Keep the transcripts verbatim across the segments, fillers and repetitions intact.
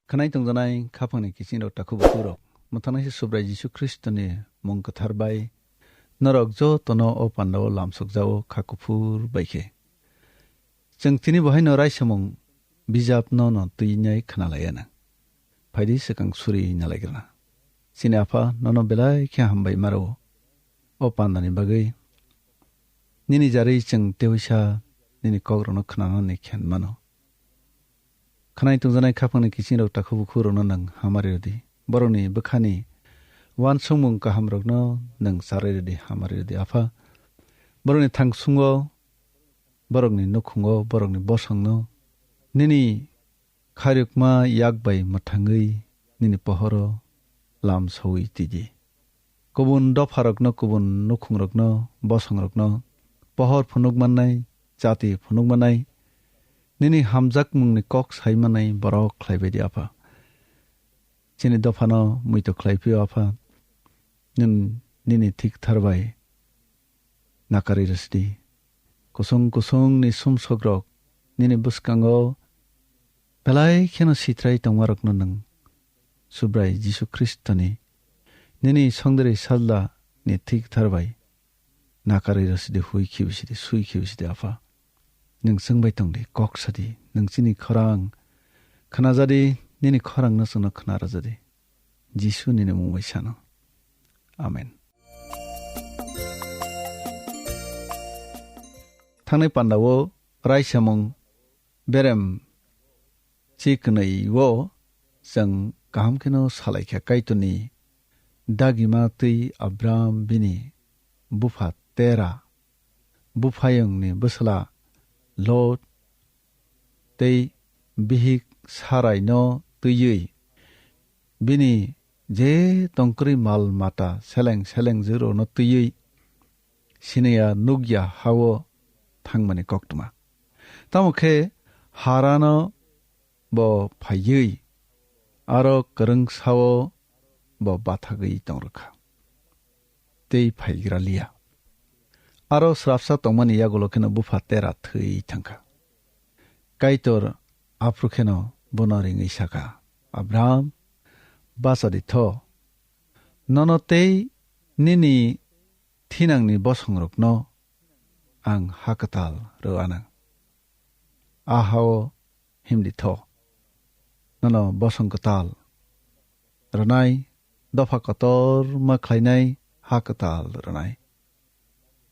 Khwnai tongjanai khaphangni kiching rok takhuk bukhuk rok, mwthangnaisi Subrai Jisu Khristo ni mung kwthar bai norok joto no o panda o lamsok jao kha kuphur bai khe. Chwng tini bo haino raisamung bijap no no twi nai khna lai anw. Phaidi swkang suri na lai grana. Chini Apha, nono belai khe hambai ma rw o panda ni bagwi. Nini jarwi chwng tei uisa nini kok rok no khna nani khen mano. Khwnai tongjanai khaphangni kiching rok takhuk bukhuk rok no nwng hamari rw di. Borok ni bwkha ni uansukmung kaham rok no nwng charai rw di, hamari rw di Apha. Borok ni thangsungo, borok ni nukhungo, borok ni bosong no nini khairokma yak bai mwthangwi nini pohoro lam saui twi di. Kubun dopha rok no, kubun nukhung rok no, bosong rok no pohor phunuk mannai, chati phunuk mannai, nini hamjakmung ni kok sai mannai borok khlai bai di Apha. Chini dopha no muitu khlai phio Apha. Nwng nini thik thar bai nakarwi rw sidi. Kusung kusung ni sumsok rok nini bwskango belai kheno sitrai tongma rok no nwng Subrai Jisu Khristo ni nini songdari sajla ni thik thar bai nakarwi rw sidi, hui khibi sidi, sui khibi sidi Apha. Nwng chwng bai tong di, kok sa di, nwng chini khorang khna ja di, nini khorang no chwng no khna rw ja di. Jisu nini mung bai sano. Amen. Thangnai panda o raisamung berem chi kwnwi o chwng kaham kheno salai kha Kaitorni dagima twi Abram bini bupha Tera, buphayungni bwsla Lot tei bihik Sarai no twiwi bini je tongkwrwi mal mata seleng seleng jwrwno twiwi sinaya nukya hao thangmani koktwma. Tamo khe Harano bo phaiwi aro kwrwngsao bo bathagwi tongrwkha tei phaigra liya. Aro srapsa tongmani yagulo kheno bupha Tera thwi thangkha. Kaitor aphuru kheno bono ringwi sakha, Abraham, bacha di tho, nono tei nini thinangni bosongrokno ang ha kwtal rw anw. A hao himdi tho, nono bosong kwtal rwnai, dopha kotor ma khlainai ha kwtal rwnai.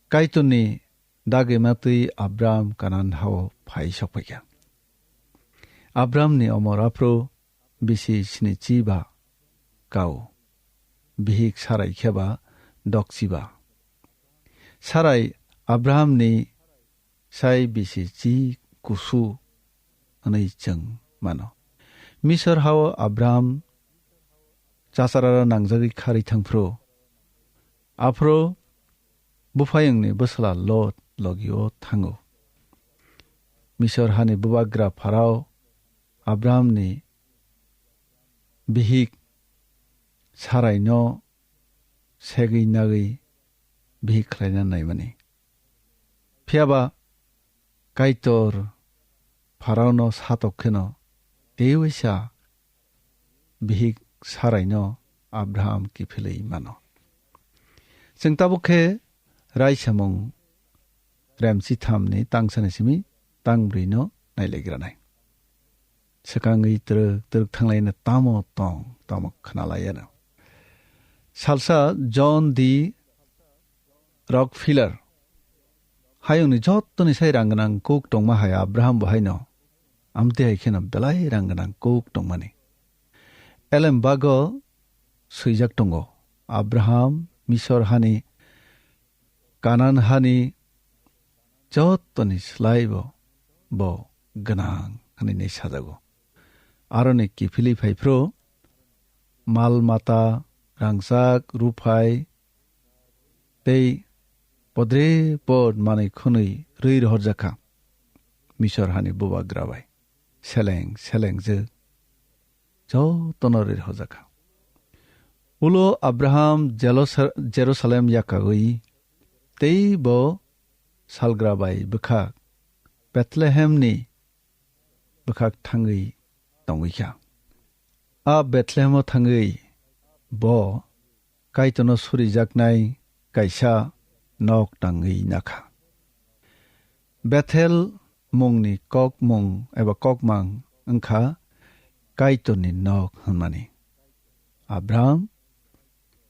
Kaitorni dagima twi Abram Kanan hao phai sokphaikha. Abramni omor aphuru bisi sinichi ba kau, bihik Sarai khe ba dokchi ba. Sarai Abrahamni sai bisi chi kusu hwnwi chwng mano. Misor hao Abraham chachararo nangjagwi kharwi thangphuru, aphuru buphayungni bwsla Lot logio thango. Misor hani bubagra Pharao Abrahamni bihik Saraino segwi nagwi bihik khlaina naimani. Phiya ba Kaitor Pharaono satok kheno teiwi sa bihik Saraino Abraham kiphilwi mano. Chwng tabuk khe raisamung remchithamni tangsani simi tangbrwino nailaigranai. Swkangwi twrwk twrwk thanglaina tamo tong, tamo khwnalaiyano. Salsa John D. Rockefeller hayungni jottoni sai rang gwnang kuk tongma hai Abraham bo haino amtwi hai kheno belai rang gwnang kuk tongmani. Elem bago swijak tongo, Abraham Misor hani, Kanan hani jottoni slai bo, bo gwnang hwnwi sajago. Aroni kiphilwi phaiphuru mal mata, rangchak, ruphai tei podre pod manwi khwnwi rwi rohorjakha Misor hani bubagra bai. Seleng seleng jwk jotono rwi rohorjakha. Ulo Abraham Jelosa-, Jerusalem yakagwi tei bo salgra bai bwkhak Bethlehemni bwkhak thangwi tongwi kha. A Bethlehemo thangwi bo Kaitorno surijaknai kaisa nok tangwi nakha. Bethel mungni kokmung eba kokmang wngkha Kaitorni nok hwnmani. Abraham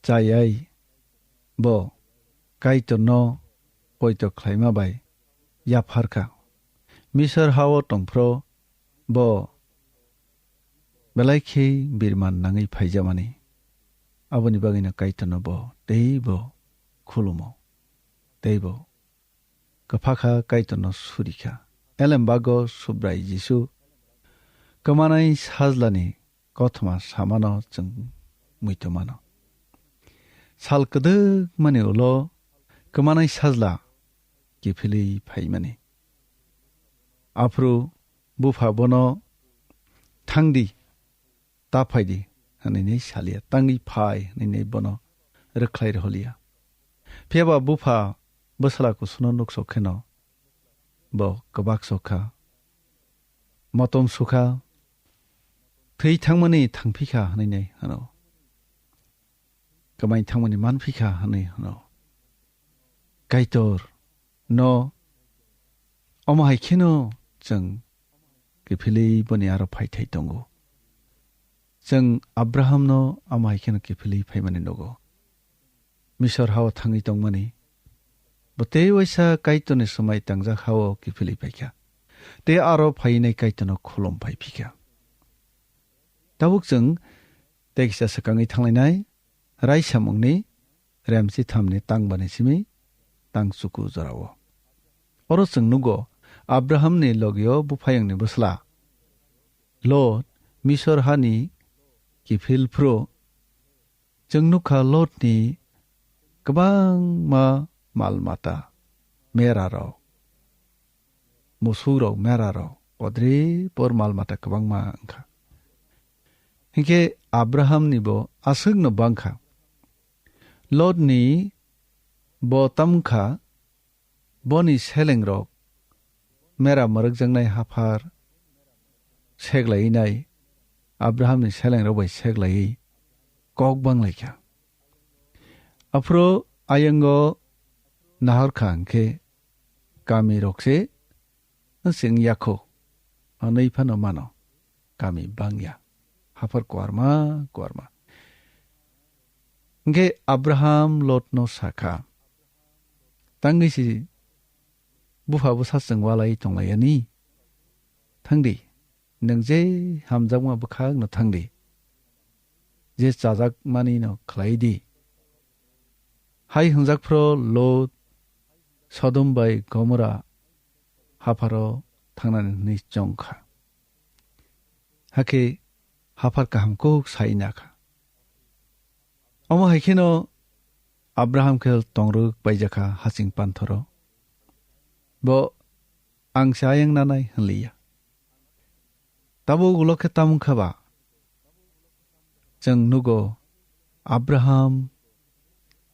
chayai bo Kaitorno poito khlaima bai yapharkha. Misor hao tongphro bo belai khe birman nangwi phaijamani. Aboni bagwino Kaitorno bo teibo khulumo, teibo kwphakha, Kaitorno surikha. Elembago Subrai Jisu kwmanai sajlani kothoma samano chwng muitu mano. Sal kwdwkmani ulo kwmanai sajla kiphilwi phaimani. Aphuru bupha bono, "Thangdi, ta phaidi," hwnwi salia, tangwi phai hwnwi bono rwkhlai rwholiya. Phiyaba bupha bwsala kusuno nuksok kheno bo kwbak sokha, motom sukha, "Thwi thangmani thangphikha," hwnwi hwno. "Kwmai thangmani manphikha," hwnwi hwno. Kaitor no omo hai kheno chwng kiphilwi boni aro phaithai tongo. Chwng Abrahamno omo hai kheno kiphilwi phaimani nugo. Misor hao thangwi tongmani, bo tei waisa Kaitorni swmai tangjak hao kiphilwi phaikha, tei aro phainai Kaitorno khulum phaiphikha. Tabuk chwng tei kisa swkangwi thanglainai Raisamungni remsi thamni tangbani simi tang chuku jorao. Oro chwng nugo, Abrahamni logio buphayungni bwsla Lot Misor hani kiphil phro. Chwng nukha Lotni kwbangma mal mata, merarok, musukrok, merarok, podri por mal mata kwbangma wngkha. Hinkhe Abrahamni bo aswkno bangkha. Lotni bo tamkha boni selengrok mera mwrwkjaknai haphar seglaiwi nai, Abrahamni selengrok bai seglaiwi kok banglaikha. Aphuru ayango nahorkha hinkhe kamirok se wng yakho hwnwi phano mano. Kami bangya, haphar kuarma kuarma. Hinkhe Abraham Lotno sakha, "Tangwi si bupha bwsa chwng walai tonglaiyani? Thangdi, nwng je hamjakma bwkhakno thangdi, je chajakmanino khlai di." Hai hwnjakphro Lot Sodom bai Gomora hapharo thangnani hwnwi chongkha. Hakhe haphar kaham kuk sai nakha. Omo hai kheno Abraham khe tongrwk paijakha haching panthoro. Bo, "Ang se ayang nanai," hwnliya. Tabuk ulo khe tamung kha ba? Chwng nugo, Abraham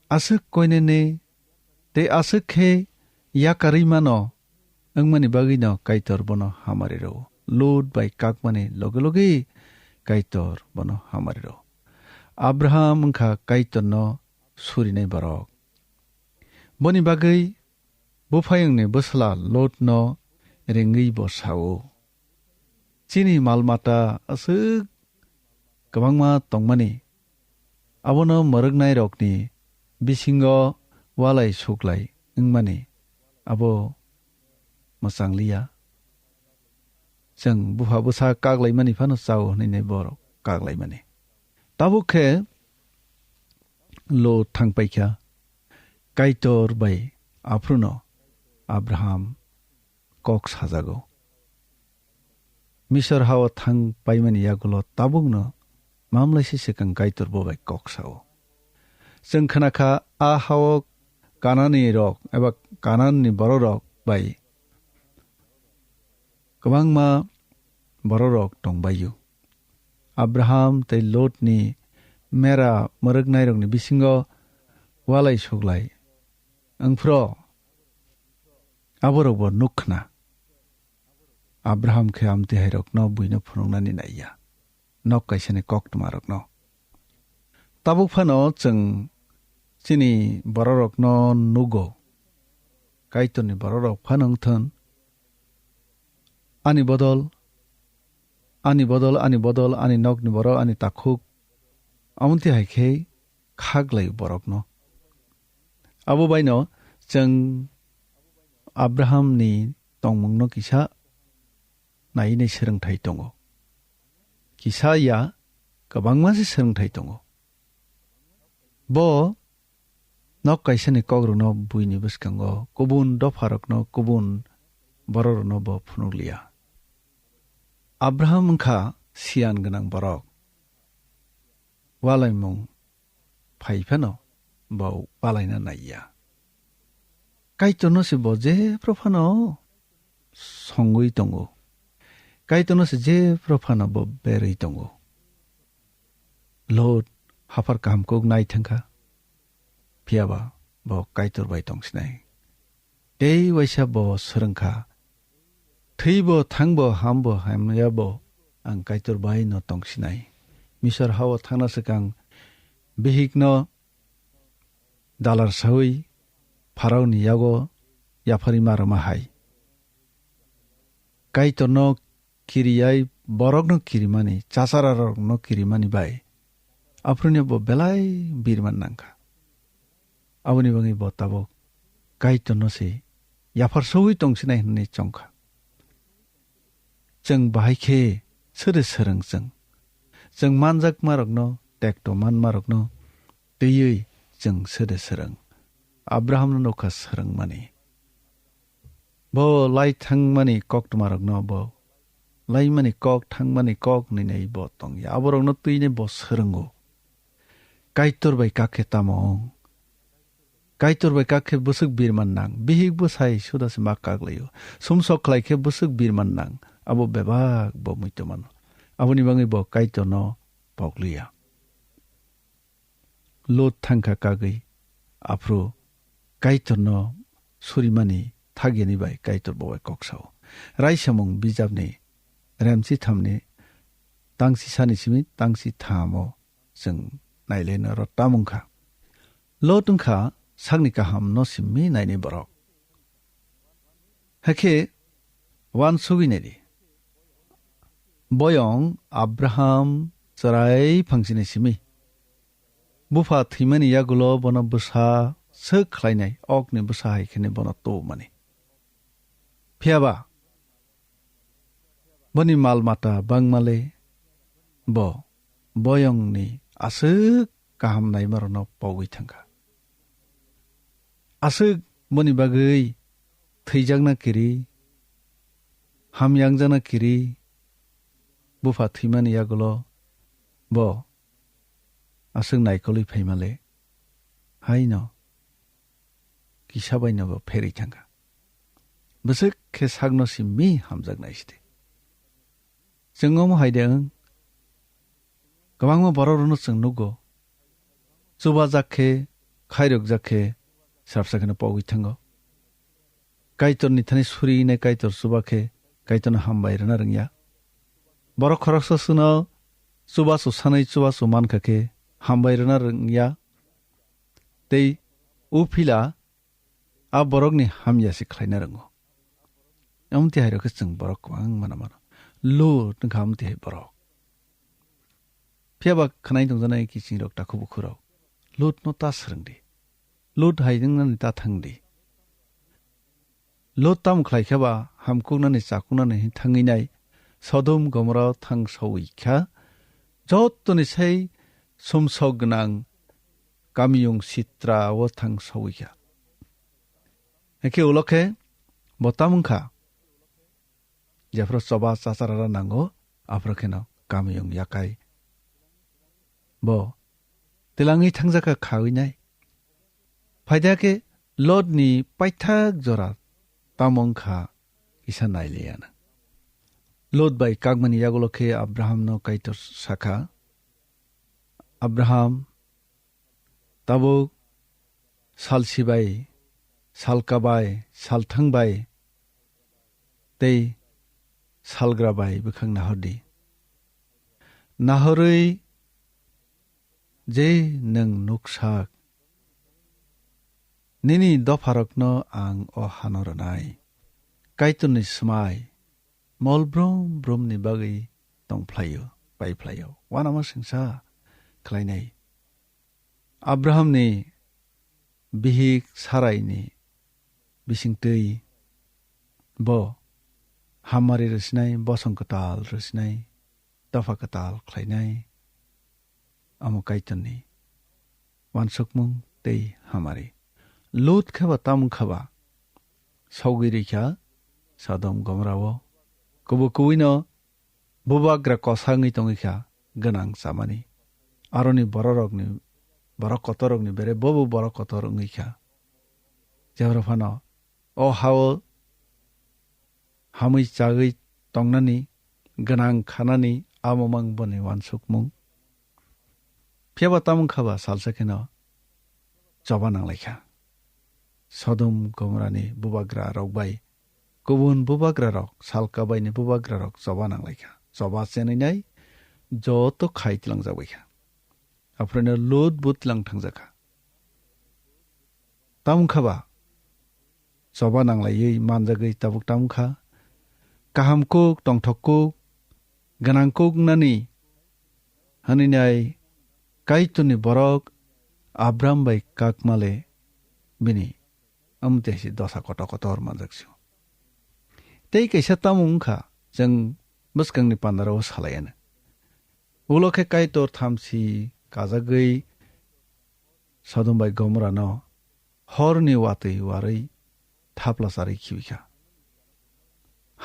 aswk koinene tei aswk khe yakarwi mano wngmani bagwino Kaitor bono hamari rwo. Lot bai kakmani loge loge Kaitor bono hamari rwo. Abraham wngkha Kaitorno surinai borok. Boni bagwi buphayungni bwsla Lotno ringwi bo sao, "Chini mal mata aswk kwbangma tongmani, abono mwrwknairokni bisingo walai suklai wngmani abo mwchangliya. Chwng bupha bwsa kaklaimani phano chao," hwnwi borok kaklaimani. Tabuk khe Lot thang paikha, Kaitor bai aphruno Abraham kok sajago. Misor hao thang paimani yagulo tabukno mamlaisi swkang Kaitor bo bai kok sao. Chwng khnakha, a hao Kanani rok eba Kananni bororok bai kwbangma bororok tongbaio. Abraham tei Lotni mera mwrwknairokni bisingo walai suglai wngphro aborokbo nuk khna. Abraham khe amtwi hairokno buino phunuknani naiya. nok kaisani koktwmarokno. Tabuk phano chwng chini bororokno nugo, Kaitorni bororok phano wngthon, ani bodol, ani bodol, ani bodol, ani nokni borok, ani takhuk, amoni hai khe khaklai borokno. Abo baino chwng Abrahamni tongmungno kisa nainai swrwngthai tongo. Kisa ya, kwbangma se swrwngthai tongo. Bo nok kaisani kokrokno buini bwskango, kubun dopharokno, kubun bororokno bo phunukliya. Abraham wngkha siyan gwnang borok. Walaimung phai phano bo walaina naiya. Kaitorno se bo jephru phano songwi tongo. Kaitorno se jephru phano bo berwi tongo. Lot haphar kaham kuk nai thangkha. Phiyaba bo Kaitor bai tongsinai. Tei waisa bo swrwngkha. Thwibo, thangbo, hambo, hamyabo ang Kaitor bai no tongsinai. Misor hao thangna swkang bihikno dalar sawi Pharaoni yago yapharwi ma rwma hai. Kaitorno kiriyai borokno kirimani, chachararokno kirimani bai aphuruni bo belai birman nangkha. Aboni bagwi bo tabuk Kaitorno se yaphar sawi tongsinai hwnwi chongkha. Chwng bahai khe sodo swrwng chwng? Chwng manjakmarokno, tekto manmarokno twiwi chwng sodo swrwng? Abrahamno nukha swrwngmani. Bo lai thangmani koktwmarokno bo laimani kok, thangmani kok hwnwi nai bo tongya. Aborokno twini bo swrwngo. Kaitor bai kak khe tamo wng? Kaitor bai kak khe bwswk birman nang? Bihik bwsai suda se ma kak laio. Sumsok khlai khe bwswk birman nang? Abo bebak bo muitu mano. Aboni bagwi bo Kaitorno pokliya. Lot thangkha kagwi, aphuru Kaitorno surimani thakyani bai Kaitor bo bai kok sao. Raisamung bijapni remchi thamni tangsi sani simi tangsi thamo chwng nailaino rw tamungkha. Lot wngkha sakni kahamno simi naini borok. Hakhe uansugwi naidi. Boyong Abraham chwrai phangsini simi. Bupha thwimani yagulo bono bwsa swk khlainai, okni bwsa hai kheno bono tubumani. Phiyaba boni mal mata bangmale bo boyongni aswk kaham naimarokno pogwi thangkha. Aswk boni bagwi thwijakna kiri, hamyangjakna kiri, bupha thwimani yagulo bo aswk naikolwi phaimale, haino kisa baino bo pherwi thangkha. Bwswk khe sakno simi hamjaknai sidi. Chwng omo hai de wng? Kwbangma borok rokno chwng nugo. Chubajak khe, khairokjak khe, srapsa kheno pogwi thango. Kaitorni thani suri hinai Kaitor chuba khe, Kaitorno hambai rwna rwngya. Borok khoroksa chwngno chubachu sanwi chubachu mankha khe, hambai rwna rwngya. Tei uphila a borokni hamya se khlaina rwngo. Amtwi hai rok khe chwng borok kwbang mana mano. Lot wngkha amtwi hai borok. Phiyaba khwnai tongjaknai kiching rok, takhuk bukhuk rok, Lot no ta swrwng di. Lot hai wngnani ta thang di. Lot tamo khlai khe ba hamkuknani chakuknani hin thangwi nai Sodom Gomora thang sawi kha, jotoni sai sumsok gwnang kamiyung Sitra o thang sawi kha. Hakhe ulo khe bo tamo wngkha? Jephru choba chacharara nango, aphuru kheno kamiyung yakai bo twlangwi thangjakha khawi nai. Phaida khe Lotni paithak jora tamo wngkha kisa nailaiya na. Lot bai kakmani yagulo khe Abrahamno Kaitor sakha, Abraham, tabuk sal sibai, sal kabai, sal thangbai tei salgra bai bwkhak nahor di. Nahorwi je nwng nuksak, nini dopharokno ang o hano rwnai. Kaitorni swmai mol brum brumni bagwi tongphlaio, paiphlaio. Uanama singsa khlainai. Abrahamni bihik Saraini bisingtwi bo hamari rwsinai, bosong kwtal rwsinai, dopha kwtal khlainai, amo Kaitorni uansukmung tei hamari. Lut khe ba tamung kha ba sogwi rwkha Sodom Gomorao, kubu kubuino bubagra kosa wngwi tongwi kha gwnang chamani. Aroni bororokni, borok kotorrokni bere bobo borok kotor wngwi kha. Jehora phano o hao hamwi chagwi tongnani, gwnang khanani, amo mang boni uansukmung. Phiya ba tamung kha ba salsa kheno choba nanglaikha. Sodom Gomorani bubagra rok bai kubun bubagra rok, salka baini bubagra rok choba nanglaikha. Choba chenwi nai joto khai tlangjak baikha. Aphuruni Lut bo tlang thangjakha. Tamung kha ba choba nanglaiwi manjagwi tabuk tamung kha. Kaham kuk, tongthok kuk, gwnang kuk nani hwnwi nai Kaitorni borok Abram bai kakmale bini amtwi hai se dosa kotor kotor manjak sio. Tei kaisa tamung wngkha, chwng bwskangni pandaro salaiano. Ulo khe Kaitor thamsi kajagwi Sodom bai Gomorano horni watwi warwi thapla charwi khibi kha.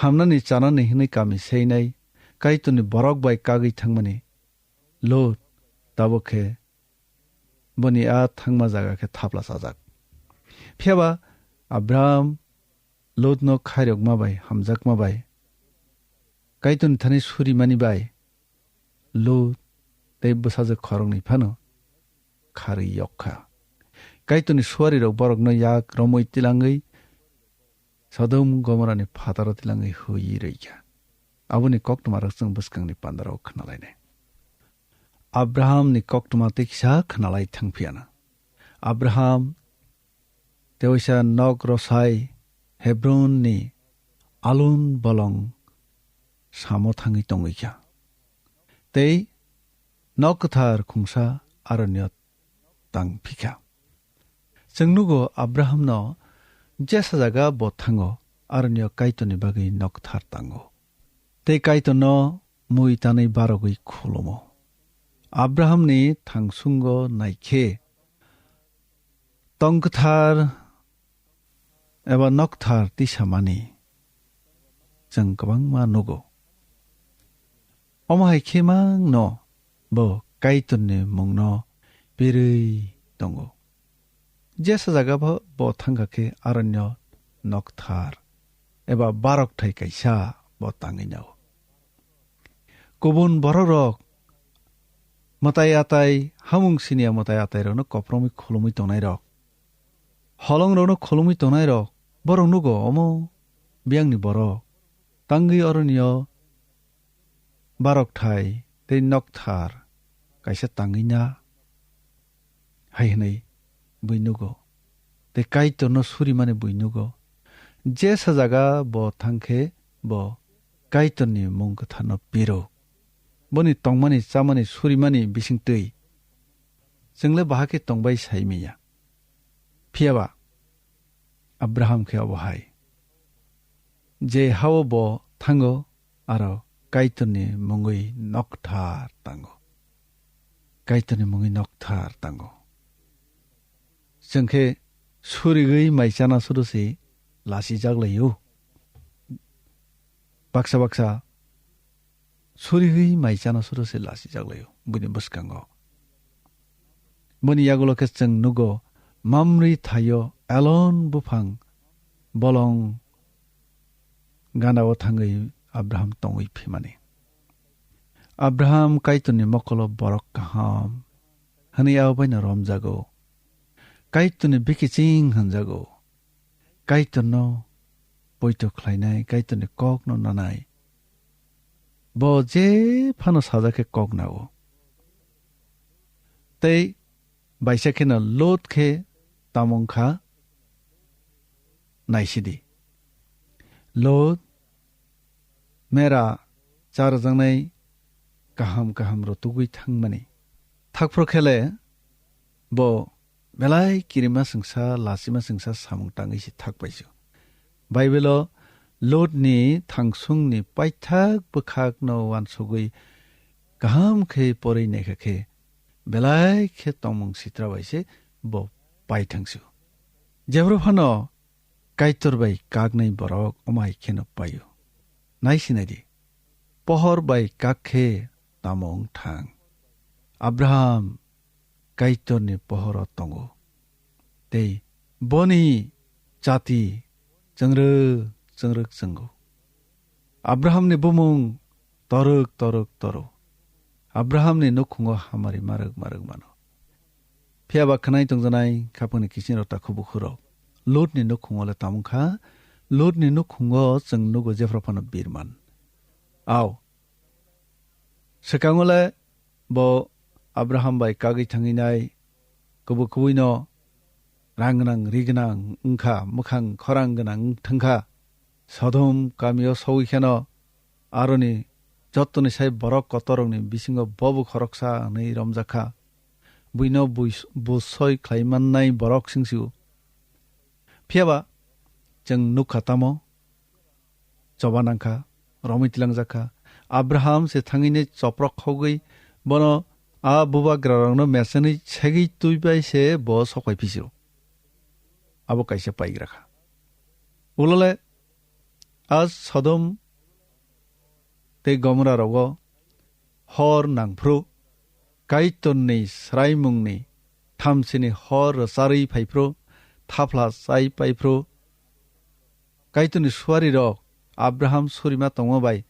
Hamnani chanani hwnwi kami seinai Kaitorni borok bai kagwi thangmani Lot tabuk khe boni a thangma jaga khe thapla chajak. Phiya ba Abram Lotno khairokma bai hamjakma bai Kaitorni thani surimani bai Lot tei bwsajwk khoroknwi phano kharwi yok kha. Kaitorni suarirok borokno yak romwi tilangwi Sodom Gomorani phataro tilangwi huiwi rwikha. Aboni koktwmarok chwng bwskangni pandaro khwnalainai. Abrahamni koktwma tei kisa khwnalai thangphiyana. Abraham tewaisa nok rwsai Hebronni alun bolong samo thangwi tongwikha. Tei nok kwthar khungsa aronio tang phikha. Chwng nugo Abrahamno jesa jaga bo thango, aronio Kaitorni bagwi nok kwthar tango. Tei Kaitorno mui tanwi barogwi khulumo. Abrahamni thangsungo naikhe tong kwthar eba nokthar tisamani chwng kwbangma nugo. Omo hai khe mangno bo Kaitorni mungno pirwi tongo. Jesa jaga bo, bo thangkha khe aronyo nokthar eba barokthai kaisa bo tangwi nao. Kubun bororok mwtai atai, hamung siniya mwtai atairokno kopromwi khulumwi tongnairok, holongrokno khulumwi tongnairok, borok nugo omo biyangni borok. Tangwi oroniyo barokthai tei nokthar kaisa tangwi na hai hwnwi bui nugo. Tei Kaitorno surimani bui nugo. Jesa jaga bo thangkhe bo Kaitorni mung kwtharno piro. Boni tongmani, chamani, surimani bisingtwi chwngle bahai khe tongbai sai manya. Phiyaba Abraham khe obo hai, je hao bo thango, aro Kaitorni mungwi nokthar tango. Kaitorni mungwi nokthar tango. Chwng khe surigwi mai chana sudo se lachijak laio. Baksa baksa surigwi mai chana sudo se lachijak laio buini bwskango. Boni yagulo khe chwng nugo Mamre thaio elon buphang bolong ganao thangwi Abraham tongwi phimani. Abraham Kaitorni mokolo borok kaham hwnwi abo baino romjago. Kaitorni bikiching hwnjago. Kaitorno poito khlainai, Kaitorni kokno nanai. Bo je phano sajak khe kok nao. Tei baisa kheno Lot khe tamo wngkha naisidi. Lot mera charwjaknai kaham kaham rw tugwi thangmani. Thakphuru khe le bo belai kirima sengsa, lasima sengsa samung tangwi se thak paisio. Baibelo Lotni thangsungni paithak bwkhakno uansugwi kaham khe porwi naikha khe belai khe tongmung sitra bai se bo pai thangsio. Jephru phano Kaitor bai kaknai borok omai kheno paio. Nai sinai di, pohor bai kak khe tamo wng thang? Abraham Kaitorni pohoro tongo, tei boni chati chwngrwk chwngrwk chwngo. Abrahamni bumung torwk torwk toro. Abrahamni nukhungo hamari marwk marwk mano. Phiya ba khwnai tongjanai khapangni kisingrok takhu bukhurok, Lotni nukhungo le tamo wngkha? Lotni nukhungo chwng nugo jephru phano birman. Ao, swkango le bo Abraham bai kagwi thangwi nai, kubui kubuino rang gwnang ri gwnang wngkha, mwkhang khorang gwnang wng thangkha. Sodom kamio sogwi kheno aroni jottoni sai borok kotorrokni bisingo bobo khoroksa hwnwi romjakha. Buino bui-, busoi khlai mannai borok singsio. Phiya ba chwng nukha tamo? Choba nangkha, romwi twilangjak kha. Abraham se thangwini choprok khogwi bono a bubagrarokno mesani segwi twi bai se bo sok phai phisiyo. Abo kaisa paigra kha. Ulole a Sodom tei Gomora rogo hor nangphru, Kaitorni sraimungni thamsini hor rwcharwi phaiphru, thaphla chai phaiphru, Kaitorni suarirok Abraham surima tongma bai,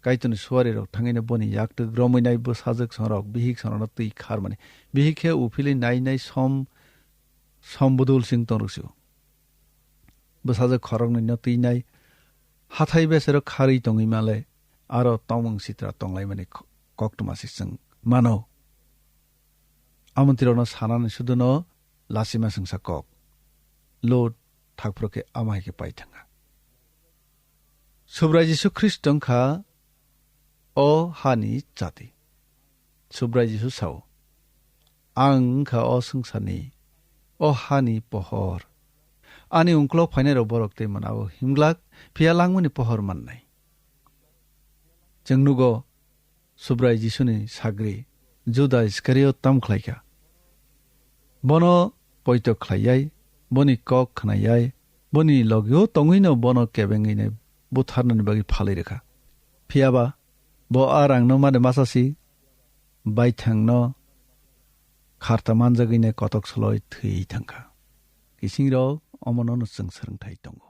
Kaitorni suarirok thangwino boni yaktwk romwi nai bwsajwk songrok, bihik songrokno twi kharmani. Bihik khe uphilwi nai nai som, som budul sing tongrwksio. Bwsajwk khoroknwino twi nai hathai besero kharwi tongwi male, aro tongmung sitra tonglaimani ko-, koktwma se chwng mano. Amontirokno sanani suduno lasima sengsa kok. Lot thakphuru khe ama hai khe pai thangkha. Subrai Jisu Khristo wngkha o hani chati. Subrai Jisu sao, "Ang wngkha o swngcharni, o hani pohor. Ani ungkulok phainairok borok tei mwnabo himglak, phiya langmani pohor mannai." Chwng nugo, Subrai Jisuni sagri Juda Iskariot tam khlaikha. Bono poito khlaiyai, boni kok khnaiyai, boni logio tongwino bono kebengwino butharnani bagwi phalwi rwkha. Phiyaba bo a rangno made masa si baithangno kharta manjagwino kotok soloi thwiwi thangkha. Kisingrok omono chwng swrwngthai tongo.